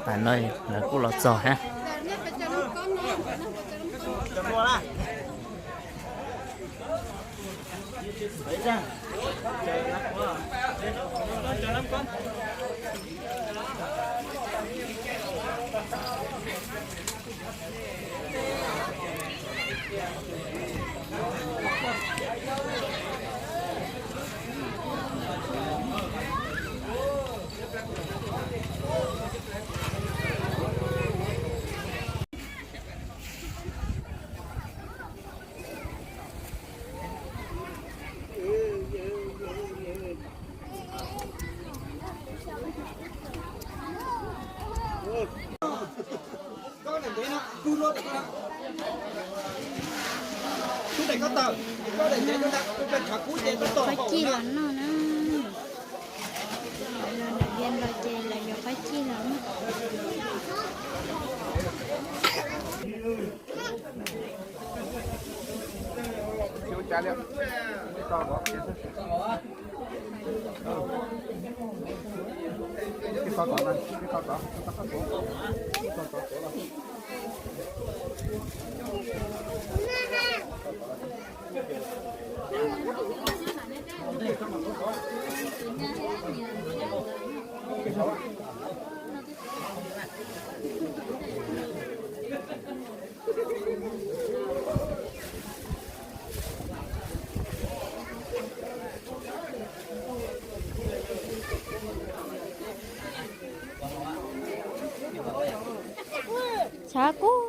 Tam no lawv kuj los txog hab. Yuav qab cij los noj na. Lawv los nram Vias los ces lawv yuav qab cij los noj. Tshav kub.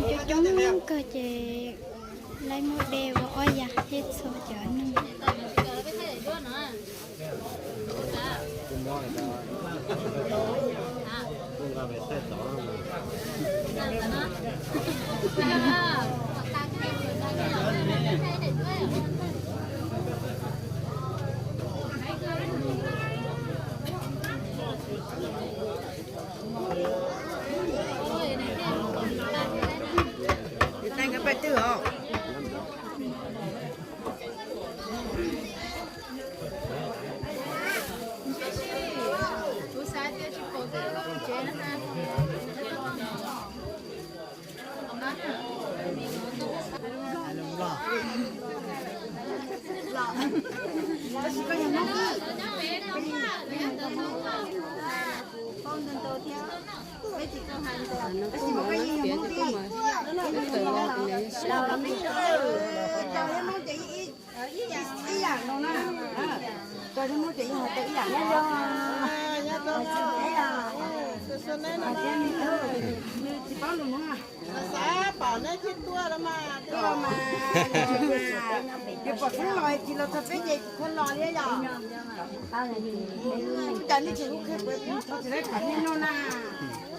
Cov neeg coob coob kawg ces laib muab de ua ob yam thiab txhua cov neeg. Ib yam no na, tau li muab ces yog hais tau ib yam no. Nyob zoo, nyob zoo, nyob zoo. Nws tsis paub lus Hmoob. Xav pom neb thiaj tuaj los mas. Tuaj mas. Yog pom Hmoob los tsis los txog peb ces kuv kho los thiab yom. Cas nej tsis lub khe puas tsis tau tsis laib pom nej noj na.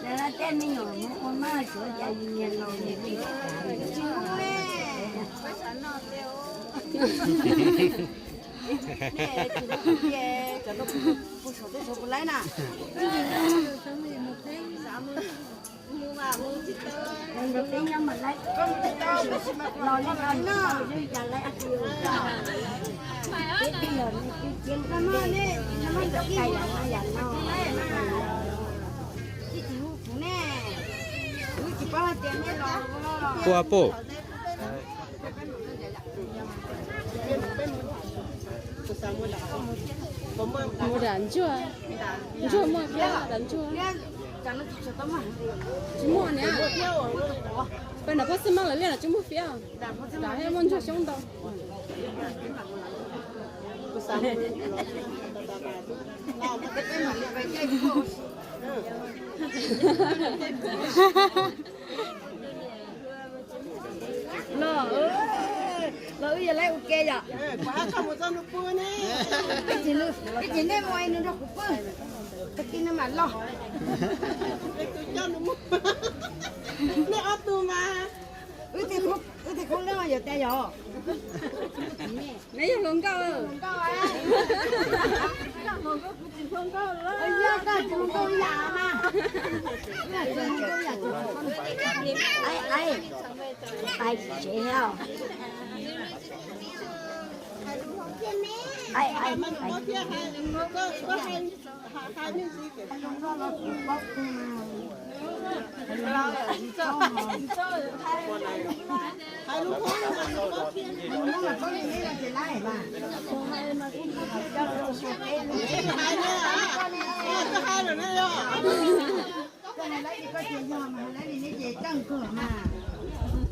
Lawv tej me nyuam Hmoob ua maj suav cas nyias laus nyias tsis tsis hlub ne. Cov no puag saum teb saum puas laib na. Pua pum. Mus dam ntsuag, ntsuag muaj thiab dam ntsuag. Tsis muaj niam. Peb nram Phab Xib Mab lawv liaj los tsis muaj fiab. Dam thiab muaj ntsuag xyoob ntau. Los, los wb yog lawv ua ke yom. Ib chim nej mus es nws nrog kuv pw, tag kis nws mam los. Nej ob tug mas. Wb tej khoob leej yuav tas yom. Neb yog hluas nkauj. Nrog lawv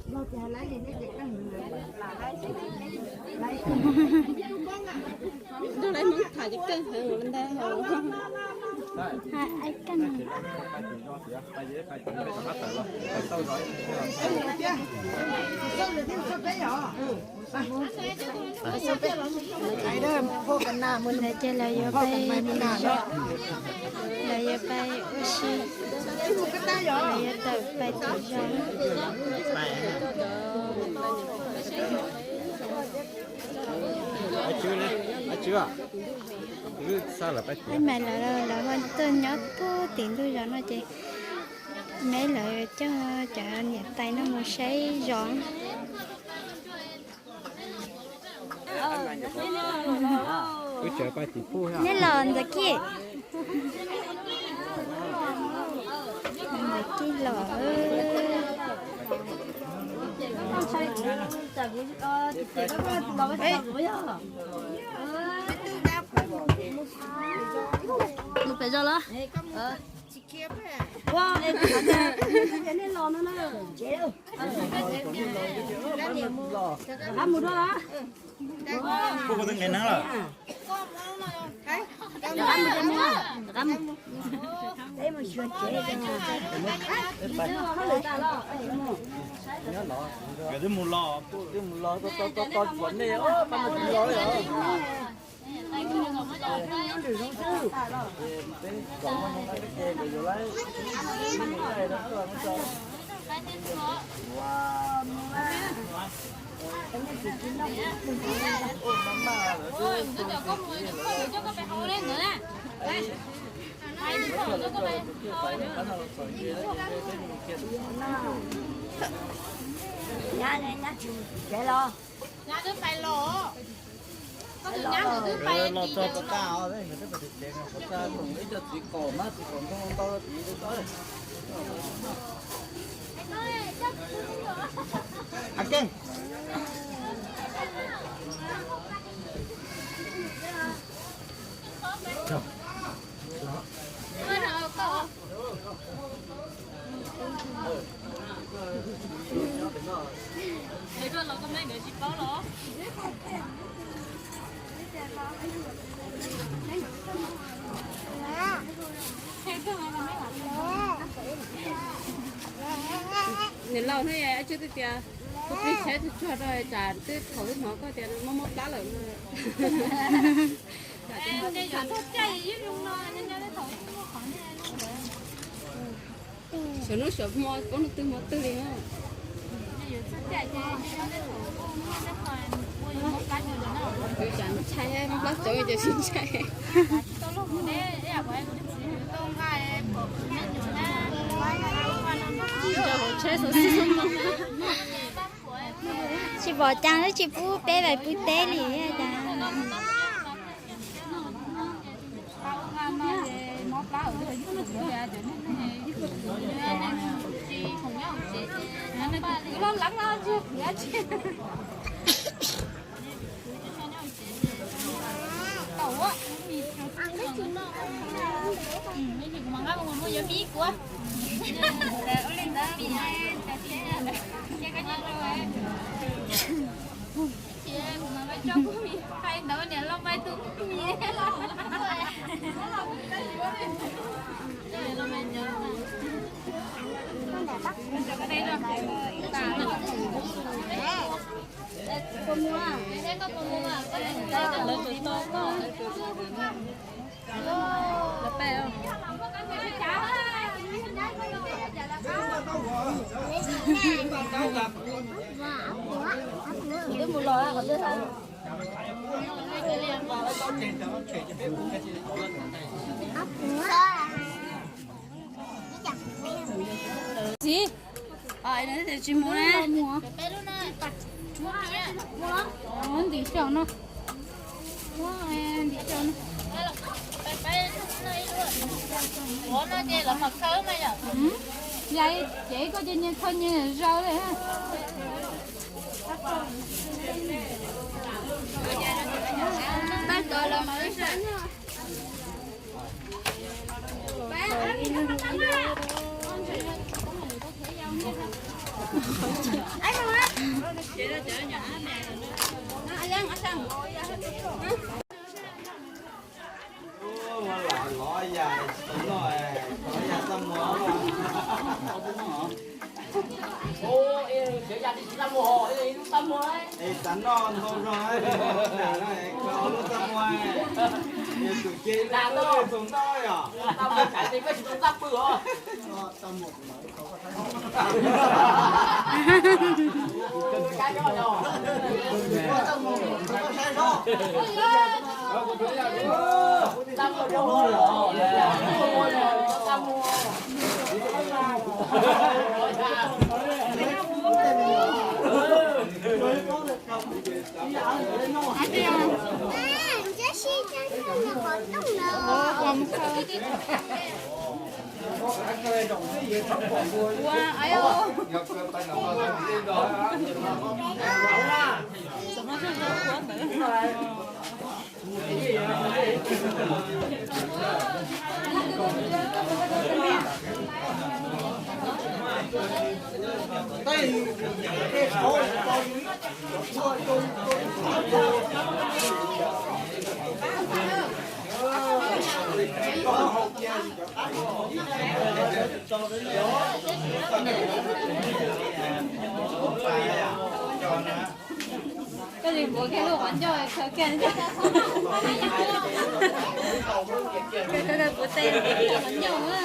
Hmoob tham ces keej heev ua ntag. Hais keej. Ces lawv yuav pais, lawv yuav pais ua si, lawv yuav tawm pais tom zos. Maiv lawv, lawv ho tuaj nyob puag tim ntug zos no ces Maiv lawv coj cov niam tais no mus saib zos. Neb los Ntxawm Kij. Ntxawm Kij los. Mus pem zos los? Nej los no na. Rov qab mus dua los? Rov qab mus, rov qab mus. Twb mus los, twb mus los, to to to to nej, pab no tsis los li os. Nyab, nyab tsis tsev los? Los txog puas tau, ib co txiv qaum mas txiv qaum ntoo ntau txiv. Niam laus, hnub ib tsoom twb tias kuv plig tshaib tug tsuag rau tsam twb thaum wb hnov koj tias mob mob plab lawm no. Xyov hnub xyov hmo poob hnub twg hmo twg li na. Kuv tsam ntshai, mob plab tsawv ces tsis ntshai. Tsis pom cas lawv tsis pub peb vais pub teb li cas. Txiv, tsis mus na. Ntim coj no. Ntim coj no. Yais, ces koj cia nyias khaws nyias zaws li. Es xav noj ntau zog, lub txaj muag, es koj lub txaj muag, es tus ce lub txaus ntau yom. Koj li puav kiag lub qhov ncauj khaws kiag. Khaws khaws puav tes lub qhov ncauj na.